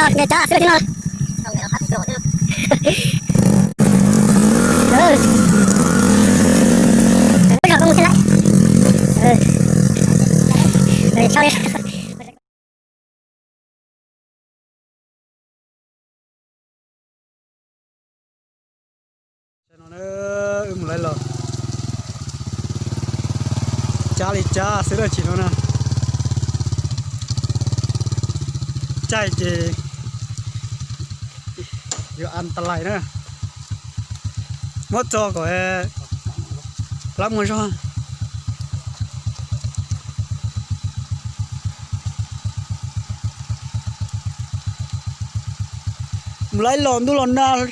Cov xwb thiab no. Ib zaug koj mus thiab lawm. Tso li. No wb mus lawm los, cab li cab xwb lawm tsis no na. Caij ces yuav an ta lais na. Muab txo kom plab muag zog. Mus lawm los ntuj los nag,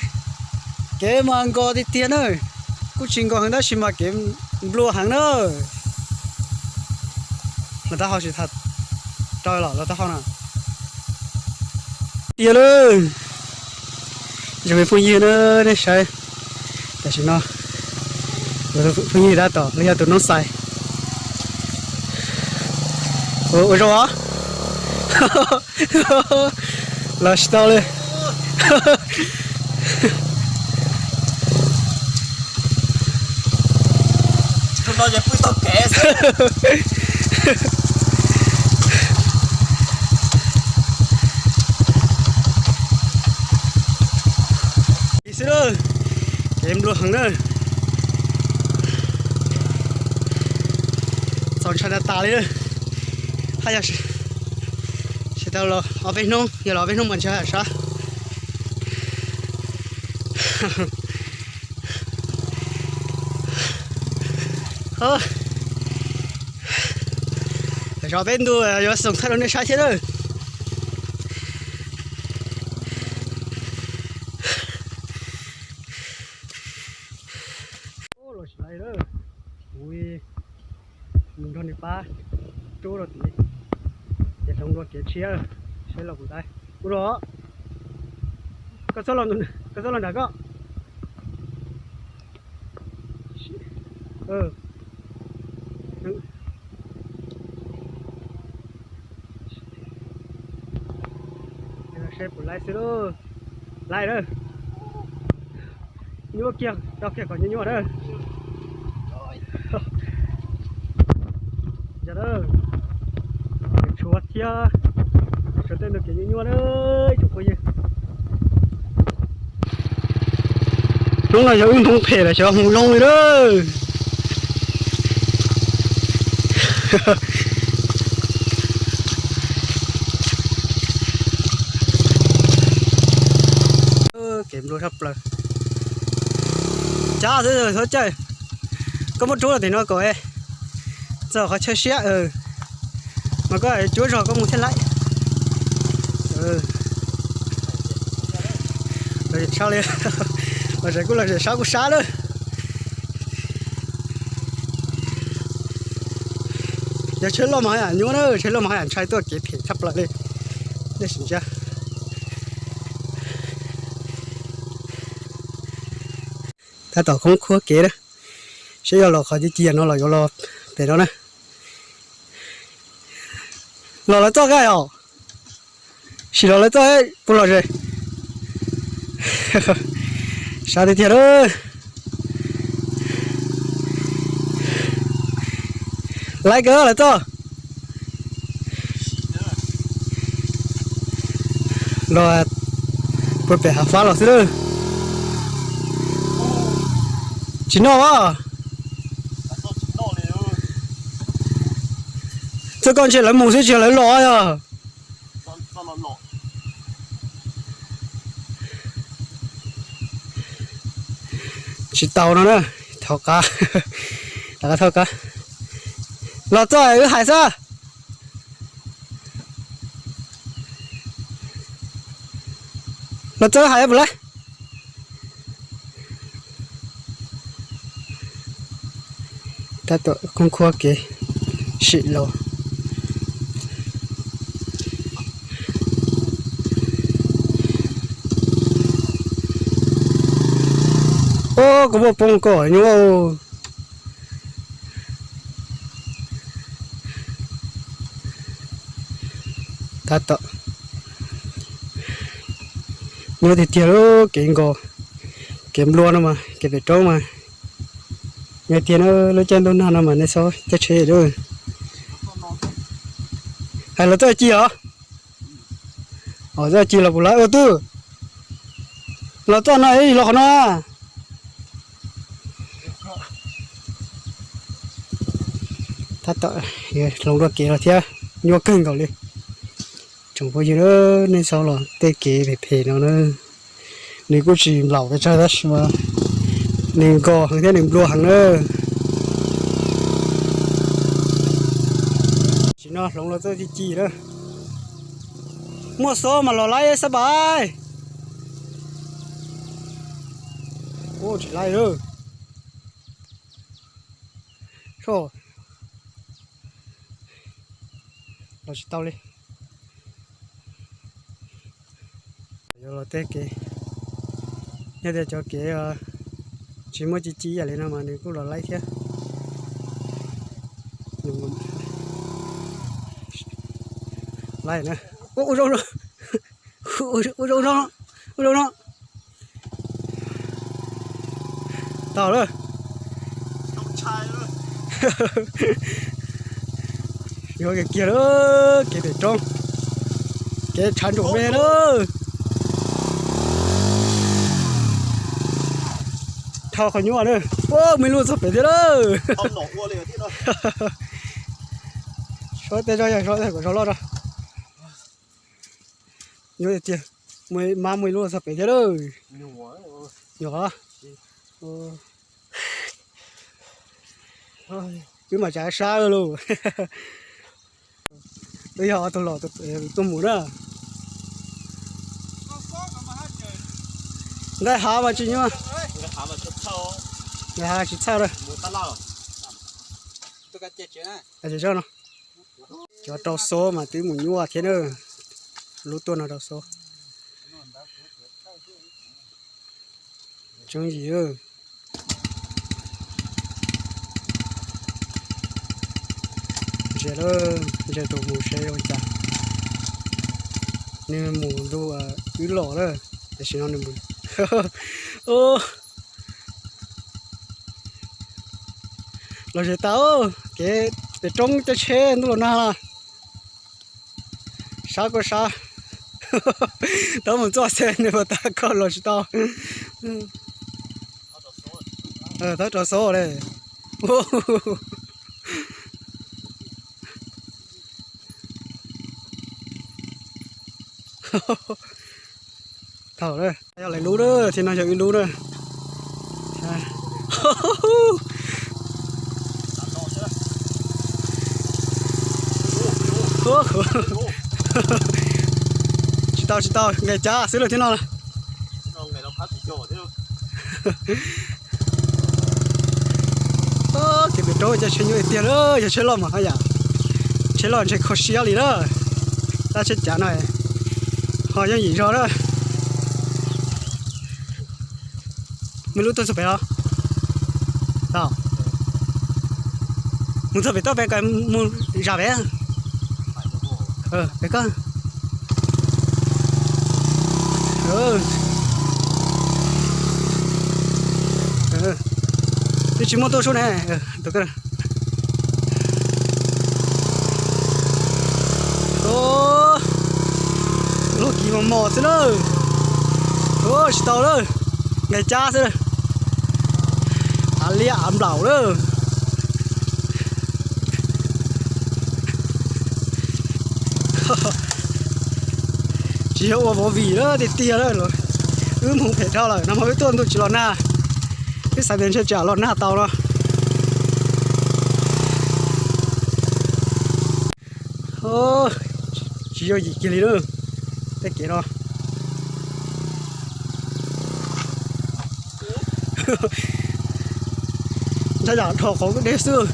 kev mas nkos tiag tiag na. Kuj tsis nkos heev tab sis mas kev nplua heev na. Los taub hau tsis tau, rau los los taub hau na. Tiag lawm. Zoo li phooj ywg na, nej saib, tam sim no phooj ywg tab tom los yog tus noob xais. Ua zoo os. Los tsis tau li. Xwb na, kev nplua heev na. Txaus ntshai tas tas li. Haj yog tsis tau los ob peb hnub, yog los ob peb hnub mas ntshe sab. Zov peb ntu yuav xoom thaij rau nej saib thiab na. Los tsis laiv lawm, kuv mus nrog nws pab rub rau tid, ces hloov dua kev tshiab, saib los kuv laiv ua los. Koj txhob los nram koj. Seb puas laiv xwb lauj. Laiv lawm. Nyuaj kiag, rau kiag kom nyuaj nyuaj na. Tshuav thiab, tshuav tej ntug kev nyuaj nyuaj na, tsoom phooj ywg. Hnub no yog wb hnub phem lawm xyov mus zoo li na. Kev nplua sab plaws. Cab xwb txhob caij. Koj muab rub los tim no kom txog qhov chaw siab, mas koj cuab zog koj mus thiaj laiv. Los zem sab li, los zem kuj los zem sab kuj sab na. Yog tsheb loj mas haj yam nyuaj na, tsheb loj mas haj yam ntshai tuaj kev phem tshaj plaws li. Nej sim ntsia. Tab tom khoob khuab kev na, seb yog los qhov ci ci no los yuav los pem no na. Los lawv txoj koj os, sim los lawv txoj puas los ze. Sab tiag tiag lawm. Laiv kawg lawv txoj. Los puag pem hav fab los xwb lawm. Tsis noj os. Txoj koj ntshe lawv mus xwb tsis yog lawv los yog. Tsis tau no na, thov qab, rov qab thov qab. Los txog wb hais xwb. Los txog wb hais puas laib. Tab tom khoob khuab kev sim los. Ob, kua muaj poob koj nyuaj. Tab tom Nyuaj tiag tiag lub kev nkaus, kev nplua no mas, kev pem roob mas. Nyuaj tiag na, lub caij ntuj nag no mas nej txhob caij tsheb lawm. Hais los txoj ci os? Os, txoj ci los puas laib ua twb? Los txoj no los qhov no. Tab tom hloov dua kev los thiab, nyuaj kawg nkaus li. Tsoom phooj ywg, nej txhob los tej kev phem phem no na. Nws kuj tsis nplaum pes tsawg tab sis mas nws nkos heev thiab nws nplua heev na. Tam sim no hloov los txoj ci ci na. Muaj xob mas los laib xab pais. Ua tsis laib lawm. Los tsis tau li. Yuav los tej kev, yog tias cov kev tsis muaj ci ci ib yam li no mas nws kuj los laib thiab. Laib na. Ua zoo, ua zoo no, ua zoo no. Tau lawm. Yuav kiag kiag lawm, kev pem roob, kev tshav ntuj me lawm. Dhau qhov nyuaj na. Ua, muaj ib lub txog pem thiab lawm. Suav tej zog yog suav tej kom zog loj zog. Nyuaj tiag tiag, mas muaj ib lub txog pem thiab lawm. Nyuaj. Wb mas tsav sab lauj. Wb yog ob tug los tuaj mus na. Nqaij hav mas tsis nyuaj. Nqaij hav tsis txhawj na. Cov rau xov mas twb mus nyuaj thiab na. Lub tuaj no rau xov. Tseeb yim. Ntsia lawm, ntsia tus mus seb ua cas. Nws mus ntu wb los lawm, tam sim no nws mus. Los zem tas, kev pem roob caij tsheb ntuj los nag los. Sab kuj sab. Tau mus txoj xwb nws puas tas koj los tsis tau. Thawb rau xov li. Thaum yog lawv lub na, thiab no yog wb lub na. Tsis tau, tsis tau, nqaim cab xwb lawm thiab no. Kev pem roob caij tsheb nyuaj tiag tiag na, yog tsheb loj mas haj yam, tsheb loj ntshe kho siab li na. Tab tsheb cav no ho yooj yim zog na. Muaj lub tuaj txog pem los? Tau. Mus txog pem toj pem kom mus zam pem. Pem koj. Twb tsis muaj tuaj sub ne. Lub kis mos mos xwb na. Tsis tau lawm, nqaim cab xwb. Av liab av nplaum lawm. Tsis yog ua vov vim lawm tiag tiag lawm. Wb mus phem dhau lawm, nag hmo wb tuaj ntuj tsis los nag. Wb xav tias ntshe tsam los nag tau no. Tsis yooj yim kiag li na, tej kev no. Ntshai yam dhos qhov deb xwb.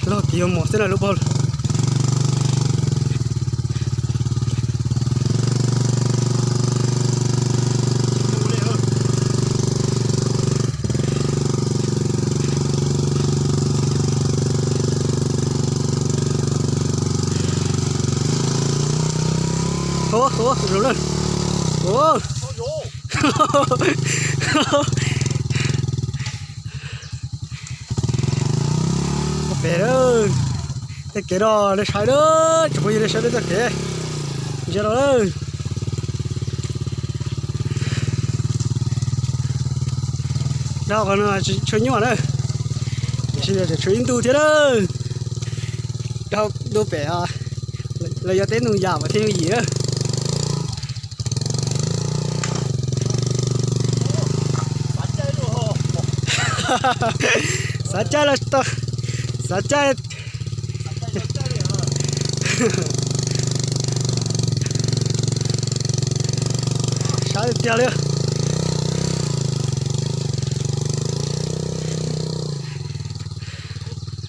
Lub kis mos xwb na lub paug. Ua, zoo na. Ua. Ua pem lawm. Tej kev no nej saib na, tsoom phooj ywg nej saib nej txoj kev. Ntsia no lawm. Dhau qhov no tsis tshua nyuaj na. Tiam sis tseem tshuav ib ntu thiab na. Dhau ntu pem lawv yuav teb ntoo yam mas thiaj yooj yim na. Xav caij los tau, xav caij. Sab tiag tiag li.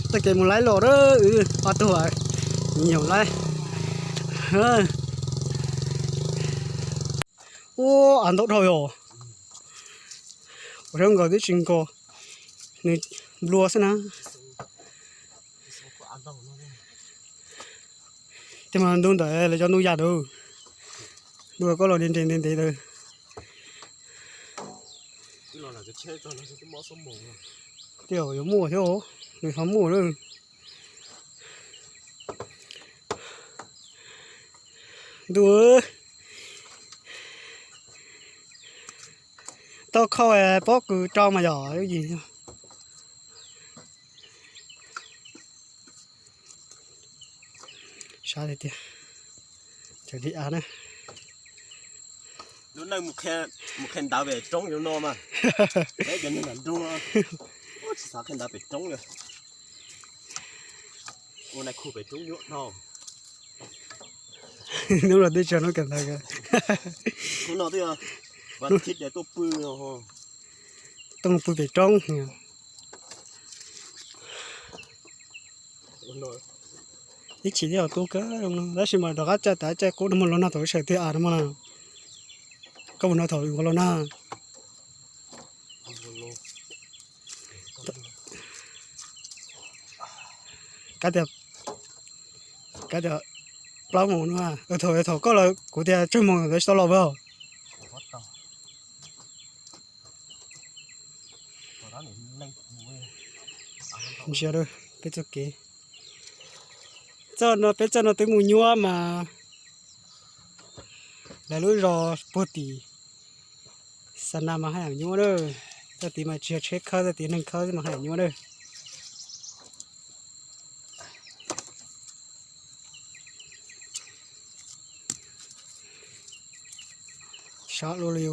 Txoj kev mus laib los na, wb ob tug nyob laib. Ua, av ntau dhau yom. Ua rau nkaus twb tsis nkaus, nws nplua xwb na. Tej mas ntu ntawd lawv cov ntoo yam ntawd, ntu koj los ntev ntev ntev ntawd. Tej zaum yuav muaj thiab, nws ho muaj lawm. Ntuj, tau khau pob kws rau mas yog yim. Sab tiag tiag. Cov li av na. Lub neej mus qhia ntawv pem roob yuav no mas. Peb cov neeg nram nroog no tsis xav qhia ntawv pem roob li. Ua nais khu pem roob nyuaj dhau. Hnub no twb tsis yog hnub kawm ntawv. Hnub no twb yog vas thiv tuaj pw, tuaj mus pw pem roob. Ib chim thiaj tu kawg no, tab sis mas rov qab caij tav caij qub no mas los nag thaum sawv tiag av no mas. Koj mus no thaum yuav los nag. Kav tias, kav tias plaub moos no, thaum, thaum koj los kuv tias tsawg moos ntawd tsis tau los as. Ntsia peb txoj kev. Txoj no, peb txoj no twb mus nyuaj mas lawv lub zos puag tim Xa Na mas haj yam nyuaj na. Txoj tid mas tsis yog tsheb khawb, txoj tid neeg khawb xwb mas haj yam nyuaj na. Sab luaj li,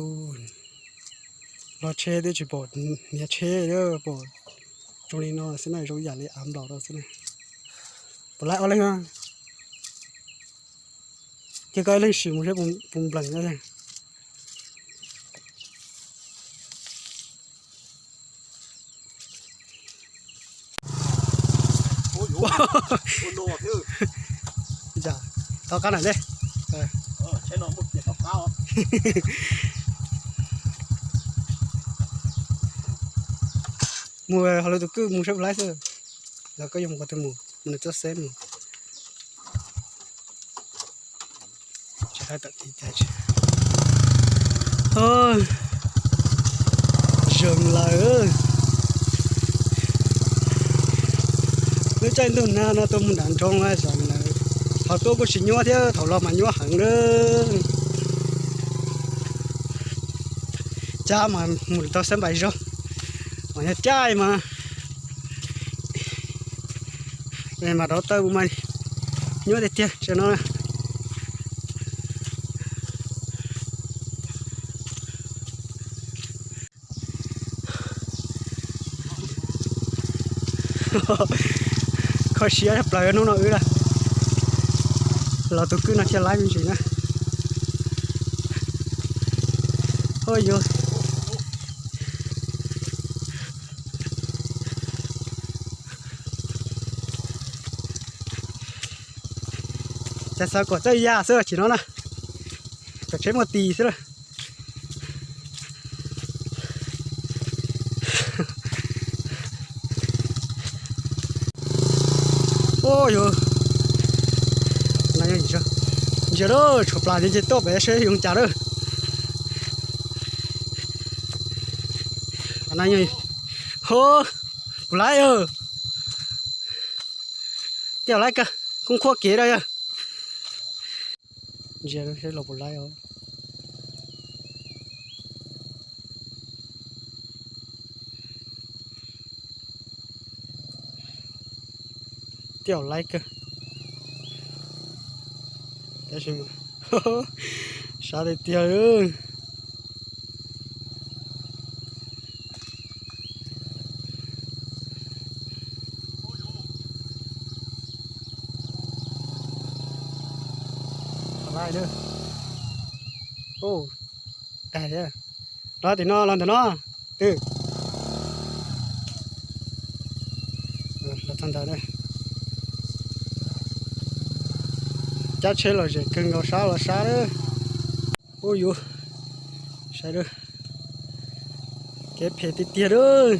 los tsheb twb tsis pom hniav tsheb, pom zoo li no xwb na, zoo yam li av nplaum no xwb na. Puas laib ob leeg? Ces koj ib leeg sim mus seb puas nplees na. Tau qab na ne. Mus hauv lawv tus kwj mus saib puas laib xwb. Los koj yuav mus qhov twg mus, mus nws txoj xeb mus. Zoov lawm. Lub caij ntuj nag no tuaj mus nram nroog zoov lawm. Thaum tuaj kuj tsis nyuaj thiab, thaum los mas nyuaj heev lawm. Cab mas mus tau xab npais zog, mas yog caij mas mas rau taw mas nyuaj tiag tiag tam no. Kho siab tshaj plaws hnub no wb lawm. Los tus kwj no thiaj laib me ntsis na. Ua yuav cas xav kom txawj ya xwb los tsis no na, kom tsheb muaj tis xwb lawm. Ua yuav, no yog Ntsia lawm, tshuav plas ces tuaj pem seb zoo cas lawm. Ho, puas laib os? Tej zaum laib kawg, kub qhuab kev rau yog. Ntsia seb los puas laib os. Tej zaum laib kawg. Tab sis mas sab tiag tiag. Laib na. Ua, tag thiab. Los tim no, los ntawm no. Twb los txog ntawd na. Cab tsheb los zem kawg nkaus, sab los sab lawm. Ub yuv, saib lawm, kev phem tiag tiag lawm.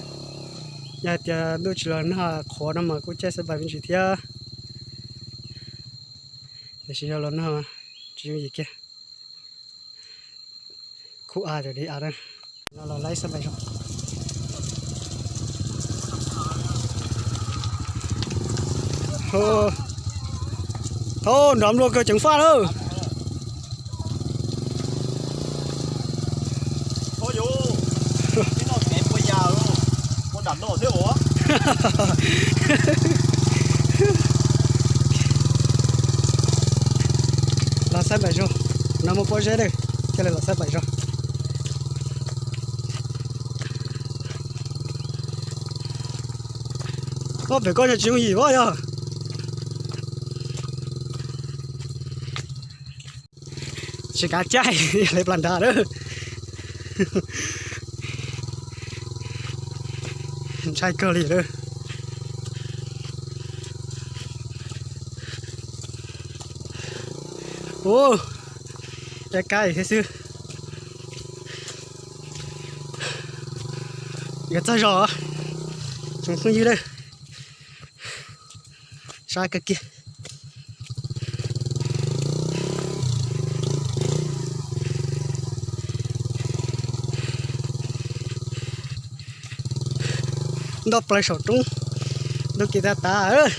Yog hais tias ntuj tsis los nag qhuav no mas kuj caij xab pais me ntsis thiab. Tiam sis yog los nag tsis yooj yim kiag. Khub av, li av na. No los laib xab pais zog. Thaub nrov nplua kawg, ceev faj lawm. Los xab pais zog, no muaj pob zeb lawm, cia li los xab pais zog. Ob pem koj yog tsis yooj yim os yog. Tsis kav caij, yog li plas nrad lawm. Ntshai kawg li lawm. Ub, ib kab thiab xwb. Yuav txog zos, tsoom phooj ywg na. Sab kawg kiag. Nto plaws saum roob, nto kiag tag tas.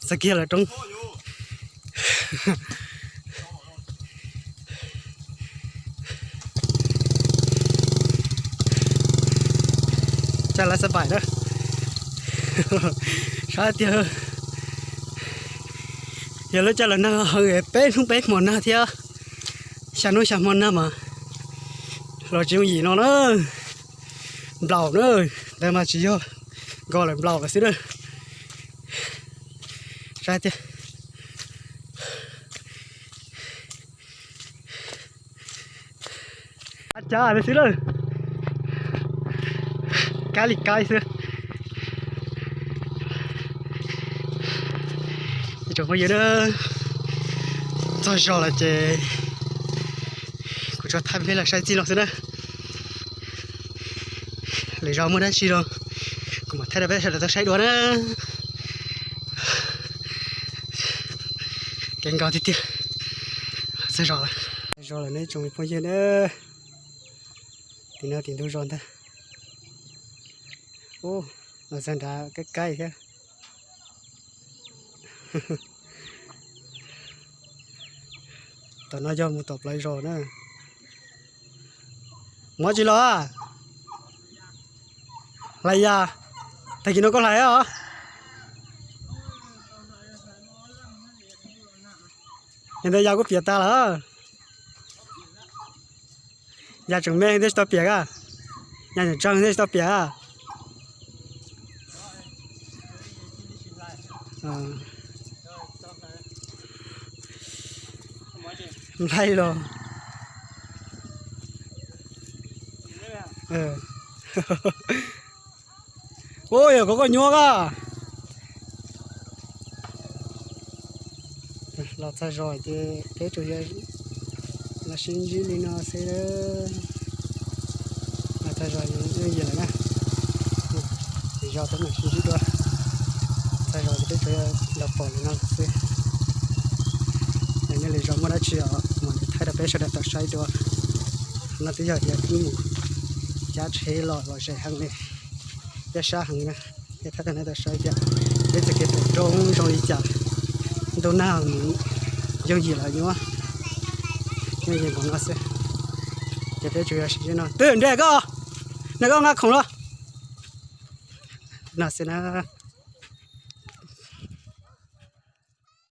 Txog kiag lawm roob. Caij lawv xab pais na. Sab tiag. Yog lawv caij los nag peb hnub peb hmo nag thiab, xya hnub xya hmo nag mas los tsis yooj yim no na. Nplaum na, ntawd mas tsis yog, nkaus lawm nplaum lawm xwb na. Sab tiag. Ab, cab li xwb lawm, kab li kab xwb. Ib tsoom phooj ywg na, txog zos lawm ces kuv tsuas thaij peb los saib txij no xwb na. Lwm zaus muaj dab tsi los kuv mam thaij rau peb sawv daws tau saib dua na. Kev nkaus tiag tiag. Txog zos lawm. Zos lawm nej tsoom phooj ywg na. Tim no tim ntug zos ntag. Ub, los txog nrad kab kab thiab. Tom no yog mus tom plawv zos na. Muaj tsis los? Hlais yas, tag kis no koj hlais os? Yog ntawd yas kuj piam tas lawm. Yas tseem me thiaj tsis tau piam a, yas tseem tsawg thiaj tsis tau piam a. Nplaig los. Ua yog koj koj nyuaj a. Los txog zos ces peb tsuas yog los sib ntsib li no xwb. Los txog zos yooj yim lawm na. Zos peb mam sib ntsib dua. Txog zos Peb tsuas los pom li no xwb. Nej lwm zaus muaj dab tsi os mas thaij rau peb sawv daws tau saib dua. No twb yog tias wb mus cav tsheb los los ze heev li, thiab sab heev na. Thiab thaij rau nej tau saib tias peb txoj kev pem roob zoo li cas, ntuj nag nws yooj yim los nyuaj, yooj yim npaum no xwb. Ces peb tsuas yog sim no twb nrhiav koj, nrhiav koj nqa khoom los no xwb na.